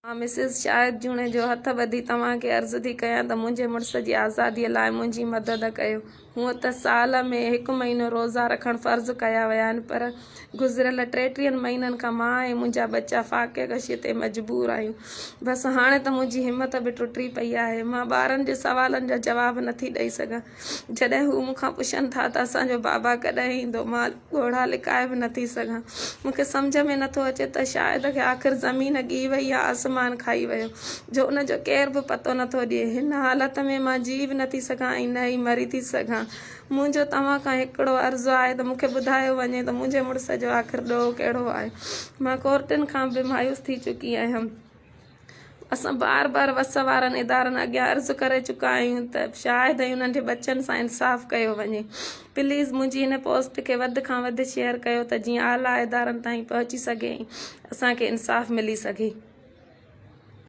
مان مسز شاهد جوڻيجو هٿ ٻڌي توهان کي عرض ٿي ڪيان ته منهنجي مڙس جي آزاديء لاء منهنجي مدد ڪيو. هونء ته سال ۾ هڪ مهينو روزا رکڻ فرض ڪيا ويا آهن پر گذريل ٽيٽيهن مهينن کان مان ۽ منهنجا ٻچا فاقه ڪشيء تي مجبور آهيون. بس هاڻي ته منهنجي همت به ٽٽي پئي آهي. مان ٻارن جي سوالن جا جواب نٿي ڏئي سگهان. جڏهن هو مون کان پڇن ٿا ته اسان جو بابا ڪڏهن ايندو، مان ڳوڙها لڪائي به نٿي سگهان. مون کي سمجهه ۾ نٿو اچي ته شاهد کي آخر زمين ڳهي وئي يا آسمان کائي ويو، جو ان جو ڪير به پتو نٿو ڏئي. هن حالت ۾ مان جيئي به نٿي سگهان ۽ نه ئي مري ٿي سگهان. منهنجو توهان کان هڪڙو عرض آهي ته مون کي ٻڌايو وڃي ته منهنجي مڙس جو آخر ڏوهه ڪهڙو آهي. مان ڪورٽن کان به مايوس ٿي چڪي آهيان. اسان بار بار وس وارن ادارن اڳيان عرض ڪري چڪا آهيون ته شاهد ۽ انهن جي ٻچن سان انصاف ڪيو وڃي. پليز منهنجي هن پوسٽ کي وڌ کان وڌ شيئر ڪيو ته جيئن اعليٰ ادارن تائين پهچي سگهي ۽ اسان کي انصاف ملي سگهي.